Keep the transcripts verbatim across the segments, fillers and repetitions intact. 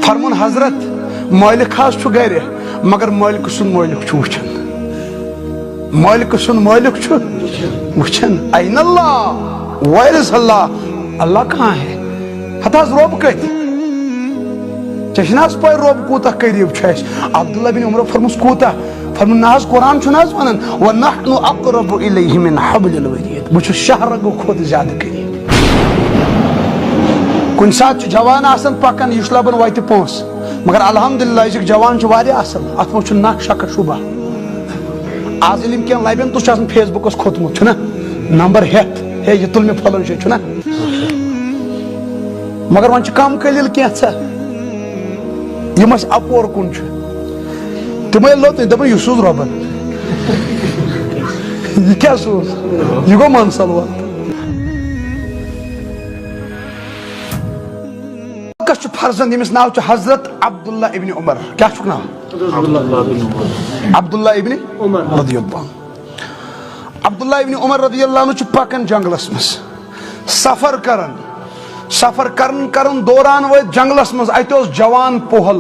فرمون حضرت، مٲلِک حظ چھُ گرِ، مگر مٲلِکہٕ سُنٛد مٲلِک چھُ وٕچھان۔ مٲلِکہٕ سُنٛد مٲلِک چھُ وٕچھان۔ این اللہ؟ Where is اللہ؟ اللہ کہاں ہے؟ ہتہٕ حظ رۄب کتہِ؟ ژےٚ چھِ نہ حظ پَے رۄب کوٗتاہ قریٖب چھُ اَسہِ؟ عبداللہ بن عمر فرموس، کوٗتاہ؟ فرموس، نہ حظ، قرآن چھُ نہ حظ وَنان، "ونحن اقرب الیہ من حبل الورید"، بہٕ چھُس شاہ رگو کھۄتہٕ زیادٕ قریٖب۔ کُنہِ ساتہٕ چھُ جوان آسان پکان، یہِ چھُ لبان وَتہِ پونٛسہٕ، مگر الحمدللہ أزیُک جوان چھُ واریاہ اصل، اتھ منٛز چھُنہٕ نہ شکہ شبہ۔ آز ییٚلہِ یِم کینٛہہ لبن، تہٕ چھُ آسان فیس بُکس کھوٚتمُت، چھُنہ نمبر ہٮ۪تھ، ہے، یہِ تُل مےٚ پھلٲنۍ جایہِ، چھُنہ؟ مگر وۄنۍ چھِ کم قلیل کینٛژھا، یِم اَسہِ اپور کُن چھِ۔ تِمے لوٚت، دوٚپُن، یہِ سوٗز رۄبن۔ یہِ کیٛاہ سوٗز؟ یہِ گوٚو منسل ووت۔ کس چھُ فرزند، ییٚمِس ناو چھُ حضرت عبداللہ ابن عمر۔ کیٛاہ چھُکھ ناو؟ عبداللہ ابن عمر۔ عبداللہ ابن عمر۔ رضی اللہ عنہ۔ عبداللہ ابن عمر رضی اللہ عنہ چھُ پکان جنگلس منٛز، سفر کران۔ سفر کران کران دوران وٲتۍ جنگلس منٛز، اتہِ اوس جوان پوہل۔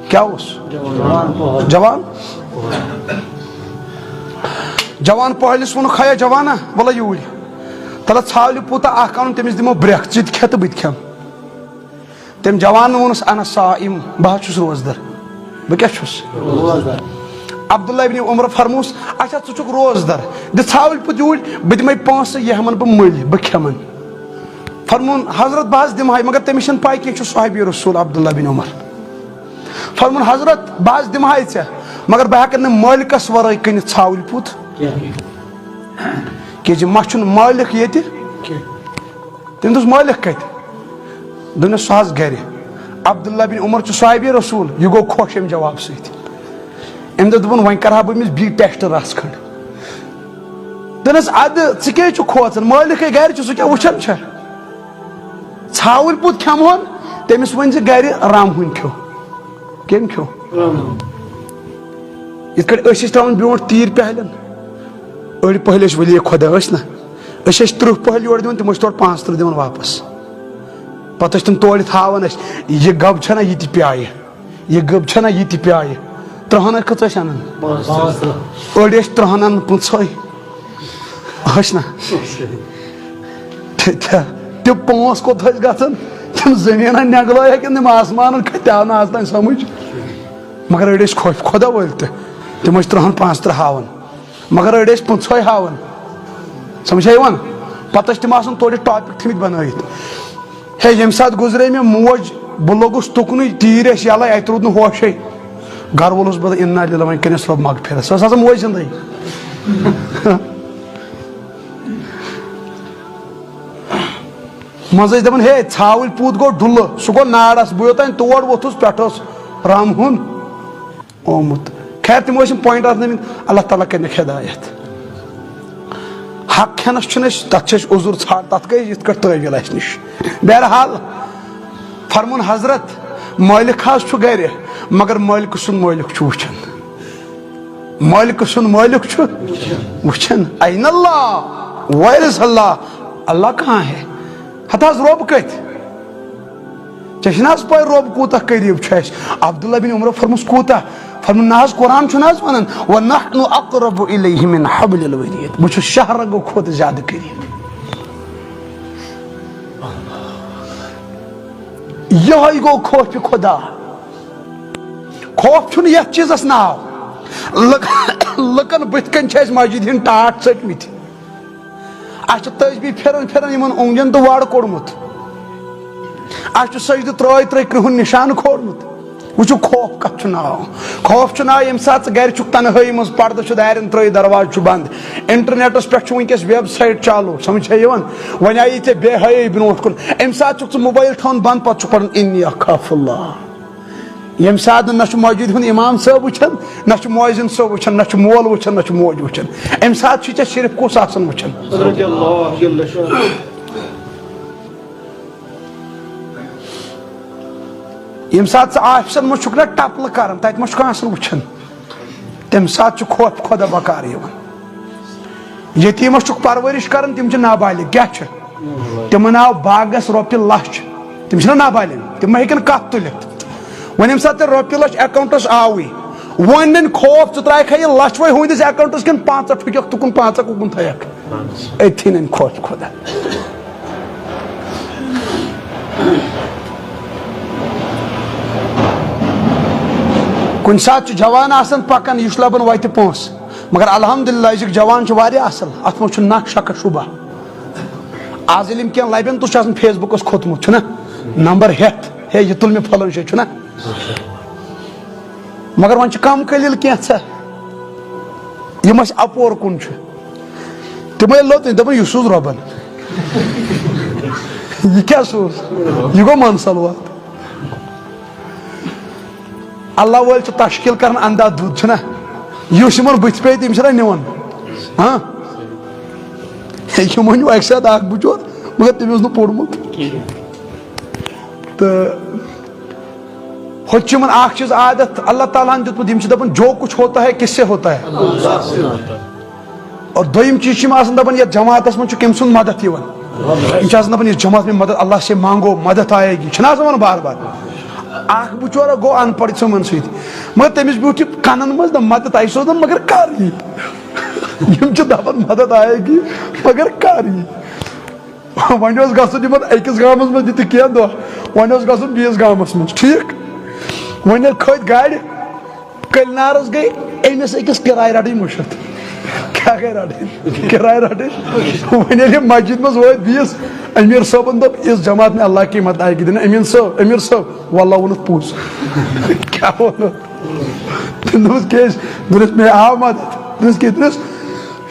کیٛاہ اوس؟ جوان پوہل۔ جوان۔ جوان پوہلِس ووٚنُکھ، ہیا جوانا، وَلہٕ یوٗرۍ۔ تَلہٕ ژھاولہِ پوٗتہ اکھ اَنُن، تٔمِس دِمو برٛٮ۪کھ، ژٕ تہِ کھےٚ تہٕ بہٕ تہِ کھٮ۪مہٕ۔ تٔمۍ جوانن ووٚنُس، انا صائم، بہٕ حظ چھُس روزدر۔ بہٕ کیٛاہ چھُس؟ روزدر۔ عبداللہ ابن عمر فرموس، اچھا، ژٕ چھُکھ روزدر، دِ ژھاوٕلۍ پوٗتۍ یوٗرۍ، بہٕ دِمے پونٛسہٕ، یہِ ہٮ۪من بہٕ مٔلۍ، بہٕ کھٮ۪من۔ فرمون، حضرت، بہٕ حظ دِمہٕ ہاے، مگر تٔمِس چھَنہٕ پَے کینٛہہ، چھُ صحابی رسول عبداللہ بن عمر۔ فرمون، حضرت، بہٕ حظ دِمہٕ ہاے ژےٚ، مگر بہٕ ہٮ۪کَن نہٕ مٲلکَس وَرٲے کٕنِتھ ژھاوٕلۍ پوٗت۔ کیٛازِ مےٚ چھُنہٕ مٲلِک ییٚتہِ۔ تٔمۍ دوٚپُس، مٲلِک کَتہِ؟ دوٚپنَس، سُہ حظ گَرِ۔ عبداللہ بن عمر چھُ صحابی رسول، یہِ گوٚو خۄش اَمہِ جواب سۭتۍ۔ أمۍ دوٚپ، دوٚپُن، وۄنۍ کَرٕ ہا بہٕ أمِس بیٚیہِ ٹٮ۪سٹ رَژھ کھنٛڈ۔ دوٚپنَس، اَدٕ ژٕ کیٛازِ چھُکھ کھوژان؟ مٲلِکٕے گَرِ چھُ، سُہ کیٛاہ وٕچھان چھا؟ ژھاوٕلۍ پوٗت کھٮ۪مہون، تٔمِس ؤنۍ زِ گَرِ رَم ہُنٛد کھیوٚو۔ کٔمۍ کھیوٚو؟ یِتھ کٲٹھۍ أسۍ ٲسۍ ترٛاوان برٛونٛٹھ تیٖرۍ پہلٮ۪ن، أڑۍ پہلۍ ٲسۍ ولی خۄدا، ٲسۍ نہ؟ أسۍ ٲسۍ تٕرٛہ پہلۍ یورٕ دِوان، تِم ٲسۍ تورٕ پانٛژھ تٕرٛہ دِوان واپس۔ پتہٕ ٲسۍ تِم تورٕ تھاوان اَسہِ، یہِ گب چھَنہ یہِ تہِ پیایہِ، یہِ گب چھَنہ یہِ تہِ پیایہِ۔ ترٛہَن کٔژ ٲسۍ اَنان؟ أڑۍ ٲسۍ ترٛہَن اَنان پٕنٛژٕہَے۔ ٲسۍ نہ؟ تہِ، تہِ، تِم پونٛسہٕ کوٚت ٲسۍ گژھان؟ تِم زٔمیٖنَن نٮ۪نٛگلٲے ہا کِنہٕ تِم آسمانَن کھٔتۍ، تہِ آو نہٕ آز تام سَمٕجھ۔ مگر أڑۍ ٲسۍ خۄ-، خۄدا وٲلۍ تہِ، تِم ٲسۍ ترٛہَن پانٛژھ تٕرٛہ ہاوان، مگر أڑۍ ٲسۍ پٕنٛژٕہَے ہاوان۔ سَمٕجھ چھا یِوان؟ پَتہٕ ٲسۍ تِم آسان تورٕ ٹاپِک تھٲمٕتۍ بَنٲیِتھ۔ ہے، ییٚمہِ ساتہٕ گُزرے مےٚ موج، بہٕ لوٚگُس تُکنُے، تیٖرۍ ٲسۍ یَلَے، اَتہِ روٗد نہٕ ہوشے۔ گَرٕ وولُس بہٕ، اِنا لِلہ، وۄنۍ کٔرِنَس رۄب مغفرت۔ سۄ ٲس آسان موج زِندَے۔ منٛزٕ ٲسۍ دَپان، ہے، ژھاوٕلۍ پوٗت گوٚو ڈُلہٕ، سُہ گوٚو نارَس، بہٕ یوٚتام تور ووٚتھُس، پٮ۪ٹھٕ اوس رَم ہُنٛد آمُت۔ خیر، تِم ٲسۍ یِم پوینٹ اَتھ نٔومٕتۍ، اللہ تعالیٰ کَرِ مےٚ ہدایت۔ حق کھٮ۪نَس چھُنہٕ أسۍ، تَتھ چھِ أسۍ عذر ژھانٛڈ، تَتھ گٔے یِتھ کٲٹھۍ تٲویٖل اَسہِ نِش۔ بہرحال، فرمون حضرت، مٲلِک حظ چھُ گَرِ، مگر مٲلِکہٕ سُنٛد مٲلِک چھُ وٕچھان۔ مٲلِکہٕ سُنٛد مٲلِک چھُ وٕچھان۔ این اللہ؟ Where is اللہ؟ اللہ کہاں ہے؟ ہتہٕ حظ رۄب کَتہِ؟ ژےٚ چھِ نہ حظ پَے رۄب کوٗتاہ قریٖب چھُ اَسہِ؟ عبداللہ بن عمر فرموس، کوٗتاہ؟ فرموس، نہ حظ، قرآن چھُ نہ حظ وَنان، "ونحن اقرب الیہ من حبل الورید"، بہٕ چھُس شاہ رگو کھۄتہٕ زیادٕ قریٖب۔ یِہوٚے گوٚو خوفِ خۄدا۔ خوف چھُنہٕ یَتھ چیٖزَس ناو۔ لُک-، لُکَن بٕتھِ کَنۍ چھِ اَسہِ مسجد ہِنٛدۍ ٹاٹھ ژٔٹمٕتۍ۔ اَسہِ چھِ تسبیح پھِران پھِران یِمَن اوٚنٛگجَن تہٕ وَڑ کوٚڑمُت۔ اَسہِ چھُ سجدٕ ترٛٲے ترٛٲے کرٛہُن نِشانہٕ کھولمُت۔ وٕچھِو، خوف کَتھ چھُ ناو۔ خوف چھُ ناو ییٚمہِ ساتہٕ ژٕ گَرِ چھُکھ تنہٲیی منٛز، پردٕ چھُ دارٮ۪ن ترٛٲیِتھ، دروازٕ چھُ بنٛد، انٹرنیٹَس پٮ۪ٹھ چھُ وٕنکیٚس ویب سایٹ چالوٗ، سمجھ چھا یِوان؟ وۄنۍ آیی ژےٚ بے حیٲیی برونٛٹھ کُن۔ اَمہِ ساتہٕ چھُکھ ژٕ موبایل تھاوان بنٛد، پَتہٕ چھُکھ پَران "انی اخاف اللہ"۔ ییٚمہِ ساتہٕ نہ چھُ مسجد ہُنٛد امام صٲب وٕچھان، نہ چھُ مؤذن صٲب وٕچھان، نہ چھُ مول وٕچھان، نہ چھُ موج وٕچھان، اَمہِ ساتہٕ چھُے ژےٚ صرف کُس آسان وٕچھان؟ رضی اللہ جل شانہ۔ ییٚمہِ ساتہٕ ژٕ آفسَن منٛز چھُکھ نہ ٹپلہٕ کران، تَتہِ ما چھُکھ آسان وٕچھان؟ تَمہِ ساتہٕ چھُ خوف خۄدا بکار یِوان۔ یتیٖمس چھُکھ پرورش کران، تِم چھِ نابالغ۔ کیٛاہ چھِ؟ تِمن آو باغس رۄپیہِ لچھ، تِم چھِنہ نابالغ، تِم ما ہیٚکن کتھ تُلِتھ۔ وۄنۍ ییٚمہِ ساتہٕ ژےٚ رۄپیہِ لچھ اکاؤنٹس آوٕے، وۄنۍ نِن خوف، ژٕ ترٛایکھا یہِ لچھ وۄنۍ ہُہنٛدِس اکاؤنٹس کِنہٕ پنٛژاہ پھُٹکھ تُکُن، پنٛژاہ کُکُن تھایکھ؟ أتھی نِن خوف خۄدا۔ کُنہِ ساتہٕ چھُ جوان آسان پکان، یہِ چھُ لبان وتہِ پونٛسہٕ، مگر الحمدللہ أزیُک جوان چھُ واریاہ اصل، اتھ منٛز چھُنہٕ نہ شکہ شبہ۔ از ییٚلہِ یِم کینٛہہ لبن تہٕ چھُ آسان فیس بُکس کھوٚتمُت، چھُنہ نمبر ہٮ۪تھ، ہے یہِ تُل مےٚ پھلٲنۍ جایہِ، چھُنہ؟ مگر وۄنۍ چھِ کم قلیل کینٛژھا، یِم اَسہِ اپور کُن چھِ، تِمے لوٚت، دوٚپُن، یہِ سوٗز رۄبن۔ یہِ کیٛاہ سوٗز؟ یہِ گوٚو منسل وات۔ اللہ وٲلۍ چھِ تشکیل کران اندھا دھند، چھُنہ؟ یُس یِمن بٕتھِ پیٚیہِ، تِم چھِنہ نِوان؟ ہاں؟ یِمن چھُ اکہِ ساتہٕ اکھ بچور، مگر تٔمۍ اوس نہٕ پوٚرمُت۔ تہٕ ہوٚتہِ چھُ یِمن اکھ چیٖز عادت، اللہ تعالیٰ ہن دیُتمُت، یِم چھِ دپان، جو کچھ ہوتا ہے، کس سے ہوتا ہے؟ اور دوٚیِم چیٖز چھِ یِم آسان دپان، یتھ جماعتس منٛز چھُ کٔمۍ سُنٛد مدد یِوان؟ یِم چھِ آسان دپان، یُس جماعت میں مدد، اللہ سے مانگو، مدد آئے گی، چھِنہ آسان ونان بار بار؟ اکھ بچورا گوٚو ان پڑھ ژھٕنُن سۭتۍ، مگر تٔمِس بیوٗٹھ یہِ کنن منٛز، نہ مدد آیہِ سوزنہٕ، مگر کر یی؟ یِم چھِ دپان، مدد آئے گی، مگر کر یی؟ وۄنۍ اوس گژھُن یِمن أکِس گامس منٛز، دِتِکھ کینٛہہ دۄہ، وۄنۍ اوس گژھُن بیٚیِس گامس منٛز، ٹھیٖک؟ وۄنۍ ییٚلہِ کھٔتۍ گاڑِ، کٔلۍ نارس گٔے أمِس أکِس کِراے رٹٕنۍ مُشِتھ۔ کیٛاہ گٔے رٹٕنۍ؟ کِراے رٹٕنۍ۔ وۄنۍ ییٚلہِ یِم مسجد منٛز وٲتۍ بیٚیِس، امیر صٲبن دوٚپ، اس جماعت میں اللہ کی مدد آئے گی دینے۔ امین صٲب، امیر صٲب، واللہ ووٚنُتھ پوٚز۔ کیٛاہ ووٚنُتھ؟ تٔمۍ دوٚپُس، کیٛازِ؟ دوٚپنس، مےٚ آو مدد۔ دوٚپنس، کیٛاہ؟ دوٚپنس،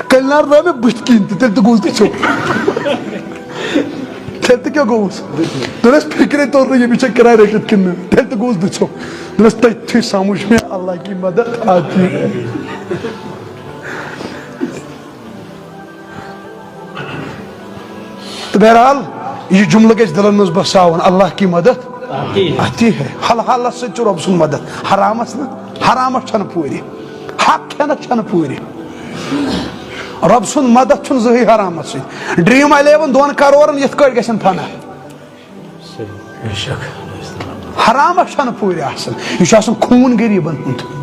کلنار درٛاو مےٚ بٕتھِ کِنۍ تہِ، تیٚلہِ تہِ گوٚوُس دٕژھو۔ تیٚلہِ تہِ کیٛاہ گوٚوُس؟ دوٚپنس، فِکرے توٚر نہٕ ییٚمِس چھےٚ کِراے رٔٹِتھ کِنہٕ نہٕ، تیٚلہِ تہِ گوٚوُس دٕژھو۔ دوٚپنس، تٔتھی سمجھ مےٚ اللہ کی مدد آتی ہے۔ تہٕ بہرحال، یہِ جملہٕ گژھِ دِلن منٛز بساوُن، اللہ کی مدد آتی ہے۔ آتی ہے۔ حلالس سۭتۍ چھُ رۄب سُنٛد مدد، حرامس نہٕ، حرامس چھنہٕ پوٗرِ، حق کھٮ۪نس چھنہٕ پوٗرِ۔ رۄب سُنٛد مدد چھُنہٕ زٕہٕے حرامس سۭتۍ۔ ڈریم الیون دۄن کرورن یِتھ کٲٹھۍ گژھن فنا۔ حرامس چھنہٕ پوٗرِ آسان، یہِ چھُ آسان خوٗن غریٖبن ہُنٛد۔